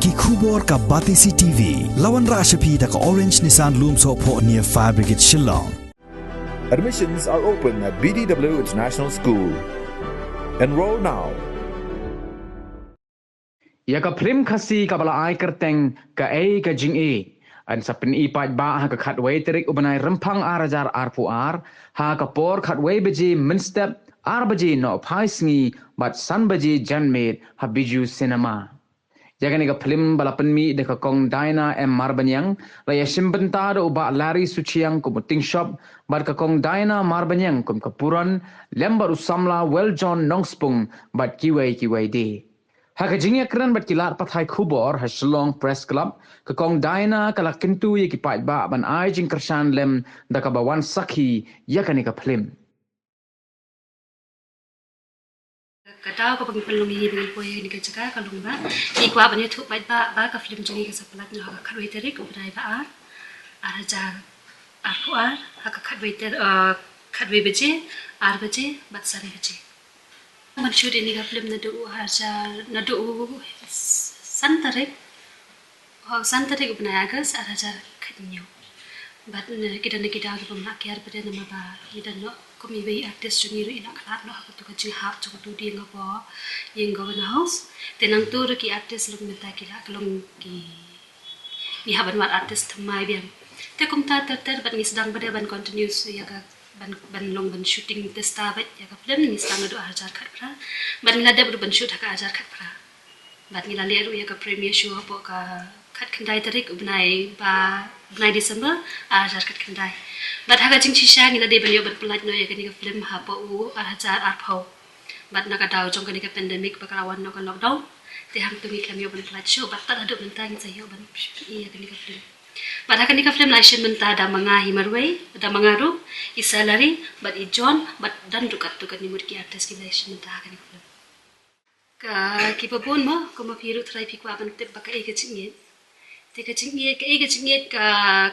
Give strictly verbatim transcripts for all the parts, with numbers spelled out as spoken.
Ki khubor ka Batesi T V. La wanrah sha phi da ka Orange Nissan Lumsohphoh near Fire Brigade Shillong. Admissions are open at B D W International School. Enroll now. Ïa ka phlim Khasi kaba la ai kyrteng Kaei Ka Jingïeit yn sa pyni paidbah ha ka khatwei tarik u bnai Rymphang ar hajar arphew ar, ha ka por khatwei baje mynstep, ar baje nohphai sngi bad san baje janmiet ha Bijou Cinema. Ïa kane ka phlim ba la pynmih da ka Kong Diana M Marbaniang, la ïashim bynta da u Bah Larry Suchiang kum u Tingshop bad ka Kong Diana Marbaniang kum ka Puron, lem bad u samla Weljohn Nongspung bad kiwei kiwei de. Ha ka jingïakren bad ki lad pathai khubor ha Shillong Press Club, ka Kong Diana ka la kyntu ïa ki paidbah ban ai jingkyrshan lem da kaba wan sakhi ïa kane ka phlim. Ka daw kaba ngi pynlong ïa ngi ba ngi poi ïa kane ka jaka ka long ba ngi kwah ban ïathuh paidbah ba ka phlim jong ngi ka sa pynlait noh ha ka khatwei tarik u bnai ba ar, ar hajar arphew ar, ha ka khatwei tar-, eh, khatwei baje, ar baje bad san baje. Ban shoot ïa kane ka phlim naduh u hajar, naduh u san tarik, ha u san tarik u bnai August ar hajar khathynñiew. Bad ne ki don ne ki daw kiba ym lah kiar pat de namar ba ngi don noh kum iwei i artist jong ngi ruh i la khlad noh ha kato ka jinghap jong kato dieng hapoh Ïing Governor House. Te nangto ruh ki artist long mynta ki la ka long ki, ngi hap ban wad artist thymmai biang. Te kumta ter ter bad ngi sdang pat de ban continue ïa ka ban, ban long ban shooting testa bad ïa ka phlim, ngi sdang naduh ar hajar khatphra bad ngi la dep ruh ban shoot ha ka ar hajar khatphra. Bad ngi la leh ruh ïa ka premiere show hapoh ka khatkhyndai tarik u bnai ba, bnai December ar hajar khatkhyndai. Bad ha ka jingshisha ngi la dei ban ïoh ban pynlait noh ïa kane ka phlim hapoh u ar hajar arphew. Bad na ka daw jong kane ka pandemic ba ka la wan noh ka lockdown, te hangto ngi khlem ïoh ban pynlait shuh bad tad haduh mynta ngi sa ïoh ban ïa kane ka phlim. Bad ha kane ka phlim la shim bynta da ma nga hi marwei, da ma nga ruh, i Salary bad i John bad don ruh katto katne mut ki artist kiba la shim bynta ha kane ka phlim. Ka kiba bun mo, kumba phi ruh trai phi kwah ban tip ba kaei ka jingïeit. Te ka jingïeit, kaei ka jingïeit, ka,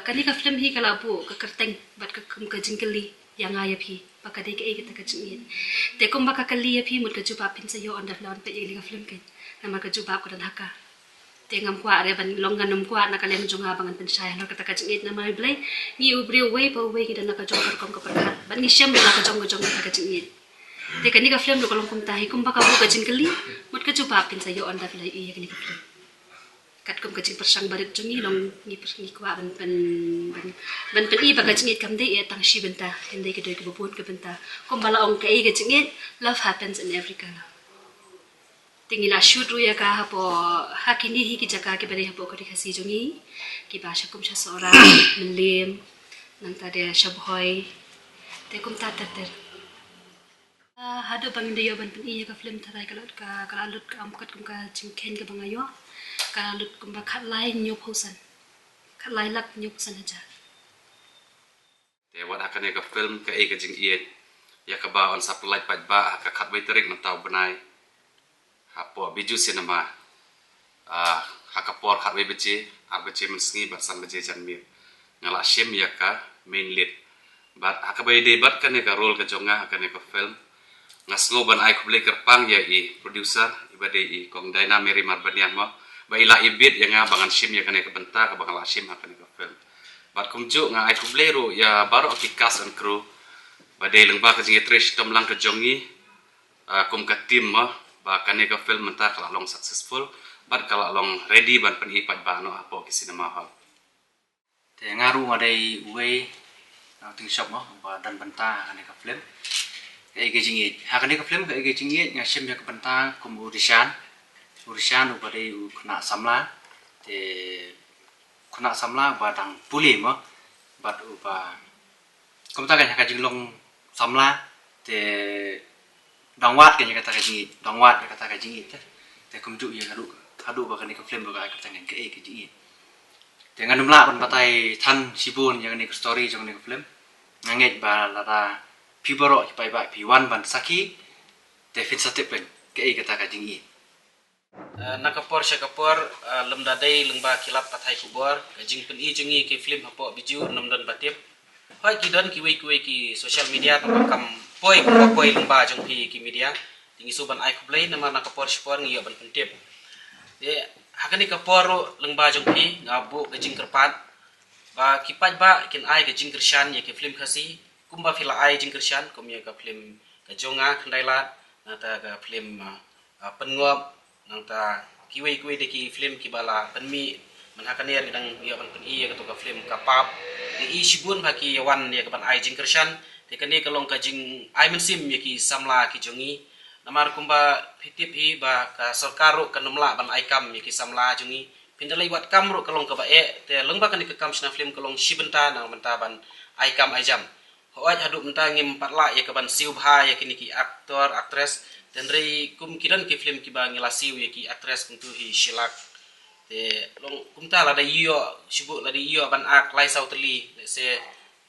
kane ka phlim hi ka la buh ka kyrteng bad ka kum ka jingkylli ïa nga ïa phi ba ka dei kaei kata ka jingïeit. Te kumba ka kylli ïa phi mut ka jubab phin sa ïoh ynda phi la wan peit ïa kane ka phlim keiñ. Namar ka jubab ka don ha ka. Te ngam kwah re ban long, ngan ym kwah na ka liang jong nga ba ngan pynshai halor kata ka jingïeit namar U Blei, ngi u briew uwei pa uwei ngi don la ka jong ka rukom ka pyrkhat bad ngi shem la ka jong ka jong kata ka jingïeit. Te kane ka phlim ruh ka long kumta hi, kumba ka buh ka jingkylli mut ka jubab phin sa ïoh ynda phi la ïohi ïa kane ka phlim. Katkum ka jingpyrshang barit jong ngi long ngi pyr-, ngi kwah ban, ban, ban, ban pyni ba ka jingïeit kam dei ïa tang shi bynta, hynrei ka dei kiba bun ki bynta. Kumba la ong kaei ka jingïeit, love happens in every color. Te ngi la shoot ruh ïa ka hapoh, ha kine hi ki jaka kiba dei hapoh ka ri Khasi jong ngi, kiba sha kum sha Sohra, Mylliem, nangta de sha Bhoi. Te kumta ter ter. Ah, haduh ba ngin da ïoh ban pyni ïa ka phlim tharai ka la, ka, ka la lut ka, um, katkum ka jingkheiñ kaba nga ïoh. Ka la lut kumba khatlai hynñiewphew san. Khatlai lak hynñiewphew san hajar. Te wat ha kane ka phlim Kaei Ka Jingïeit, ïa kaba yn sa pynlait paidbah ha ka khatwei tarik mynta u bnai hapoh Bijou Cinema. Ah, ha ka por khatwei baje, ar baje mynsngi bad san baje janmiet. Nga la shim ïa ka main lead. Bad ha kaba ïadei bad kane ka role ka jong nga ha kane ka film, nga sngew ban ai khublei kyrpang ïa i producer, iba dei i Kong Diana Mary Marbaniang mo, ba i la ibit ïa nga ba ngan shim ïa kane ka bynta kaba nga la shim ha kane ka film. Bad kumjuh nga ai khublei ruh ïa baroh ki cast and crew, ba dei lyngba ka jingïatrei shitom lang ka jong ngi, ah, kum ka team mo, ba kane ka film mynta ka la long successful bad ka la long ready ban pyni paidbah noh hapoh ki cinema hall. Te nga ruh nga dei uwei na u Tingshop mo, ba don bynta ha kane ka film Kaei Ka Jingïeit. Ha kane ka film Kaei Ka Jingïeit nga shim ïa ka bynta kum u Rishan. U Rishan uba dei u khynnah samla. Te khynnah samla uba dang pule mo, bad uba kumta ka, ha ka jinglong samla, te dang wad ka ïa kata ka jingïeit, dang wad ïa kata ka jingïeit te. Te kumjuh ïa haduh, haduh ba kane ka film ruh ka ai kyrteng Kaei Ka Jingïeit. Te ngan ym lah ban batai than shibun ïa kane ka story jong kane ka film. Nga ngeit ba lada phi baroh ki paidbah phi wan ban sakhi, te phin sa tip pyn kaei kata ka jingïeit. Eh, na ka por sha ka por, eh, lymda dei lyngba ki lad pathai khubor, ka jingpyni jong ngi ki film hapoh Bijou ym don ba tip. Hooid ki don kiwei kiwei ki social media, tangba kam poi kumba poi lyngba jong phi ki media. Te ngi shu ban ai khublei namar na ka por sha por ngi ïoh ban pyntip. Te Ha kane ka por ruh lyngba jong phi nga buh ka jingkyrpad ba ki paidbah kin ai ka jingkyrshan ïa ki film Khasi kumba phi la ai jingkyrshan kum ïa ka film ka jong nga Khyndai Lad, nangta ka film, ah, ah, Pynngop, nangta kiwei kiwei de ki film kiba la pynmih. Man ha kane ruh dang ïoh ban pyni ïa kato ka film Ka Pap. Ngi i shibun ba ki ïa wan ïa ka ban ai jingkyrshan. Te kane ka long ka jingai mynsiem ïa ki samla ki jong ngi. Namar kumba phi tip hi ba ka sorkar ruh kan ym lah ban ai kam ïa ki samla jong ngi. Phin da leit wad kam ruh ka long kaba eh, te lyngba kane ka kam shna film ka long shi bynta na bynta ban ai kam ai jam. Hooid haduh mynta ngim pat lah ïa ka ban siew bha ïa kine ki actor, actress. Te hynrei kum ki don ki film kiba ngi la siew ïa ki actress kumtu hi shi lak. Te long kumta lada ïoh, shu buh lada ïoh ban ak lai saw tylli, let's say,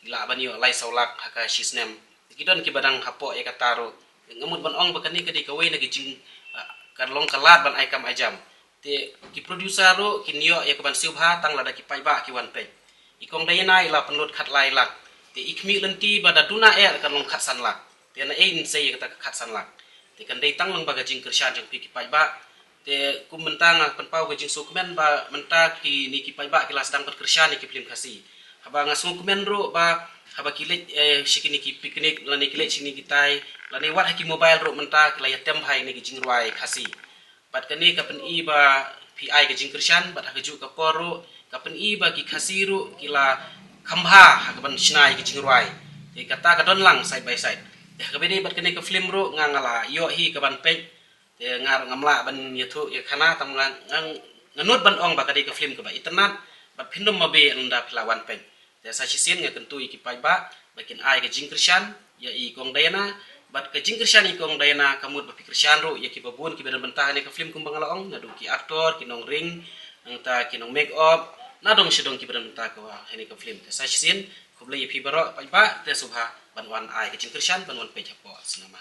ngi lah ban ïoh lai saw lak ha ka shi snem. Te ki don kiba dang hapoh ïa kata ruh. Nga mut ban ong ba kane ka dei kawei na ki jing, ah, ka long ka lad ban ai kam ai jam. Te ki producer ruh kin ïoh ïa ka ban siew bha tang lada ki paidbah ki wan peit. I Kong Diana i la pynlut khatlai lak. Te i khmih lynti ba da duna eh kan long khatsan lak. Te na ei yn sei ïa kata ka khatsan lak. Te kan dei tang lyngba ka jingkyrshan jong phi ki paidbah. Te kum mynta nga pynpaw ka jingsngewkmen ba mynta kine ki paidbah ki la sdang ban kyrshan ïa ki film Khasi. Haba nga sngewkmen ruh ba haba ki leit, eh, sha kine ki picnic lane ki leit sha kine ki tai lane wat ha ki mobile ruh mynta ki la ïatem bha ïa kine ki jingrwai Khasi. Bad kane ka pyni ba phi ai ka jingkyrshan, bad ha kajuh ka por ruh ka pyni ba ki Khasi ruh ki la kham bha ha ka ban shna ïa ki jingrwai. Te kata ka don lang side by side. Te ha kaba ïadei bad kane ka film ruh nga, nga la ïoh hi ka ban peit. Te nga ruh ngam lah ban ïathuh ïa khana, tang nga, nga, nga nud ban ong ba ka dei ka film kaba itynnad bad phin ym mabe lada phi la wan peit. Te sa shisien nga kyntu ïa ki paidbah ba kin ai ka jingkyrshan ïa i Kong Diana, bad ka jingkyrshan i Kong Diana ka mut ba phi kyrshan ruh ïa kiba bun kiba don bynta ha kane ka film kumba nga la ong, naduh ki actor, ki nongring, nangta ki nong make up, nadong shadong kiba don bynta ha kane ka film. Te sa shisien khublei ïa phi baroh paidbah, te sngewbha ban wan ai ka jingkyrshan, ban wan peit hapoh cinema.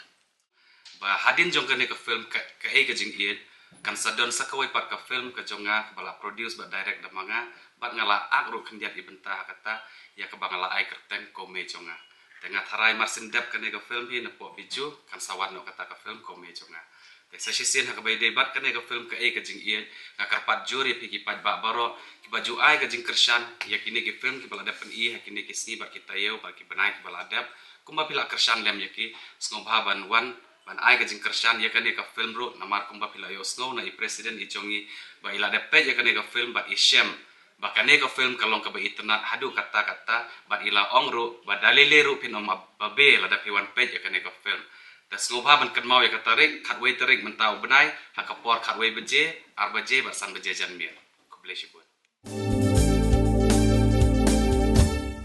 Ba hadien jong kane ka film ka, kaei ka jingïeit, kan sa don sa kawei pat ka film ka jong nga kaba la produce bad direct da ma nga, bad nga la ak ruh khyndiat i bynta ha kata, ïa kaba nga la ai kyrteng Ko Mei Jong Nga. Te nga tharai mar syn dep kane ka film hi napoh Bijou kan sa wan noh kata ka film Ko Mei Jong Nga. Te sa shisien ha kaba ïadei bad kane ka film kaei ka jingïeit, nga kyrpad jur ïa phi ki paidbah baroh kiba ju ai ka jingkyrshan ïa kine ki film kiba la dep pyni ha kine ki sngi bad ki taïew bad ki bnai kiba la dep. Kumba phi la kyrshan lem ïa ki, sngewbha ban wan ban ai ka jingkyrshan ïa kane ka film ruh, namar kumba phi la ïohsngew na i president i jong ngi ba i la dep peit ïa kane ka film bad i shem ba kane ka film ka long kaba itynnad haduh katta katta, bad i la ong ruh ba da lei lei ruh phin ym mabe lada phi wan peit ïa kane ka film. Te sngewbha ban kynmaw ïa ka tarik, khatwei tarik mynta u bnai, ha ka por khatwei baje, ar baje bad san baje janmiet. Khublei shibun.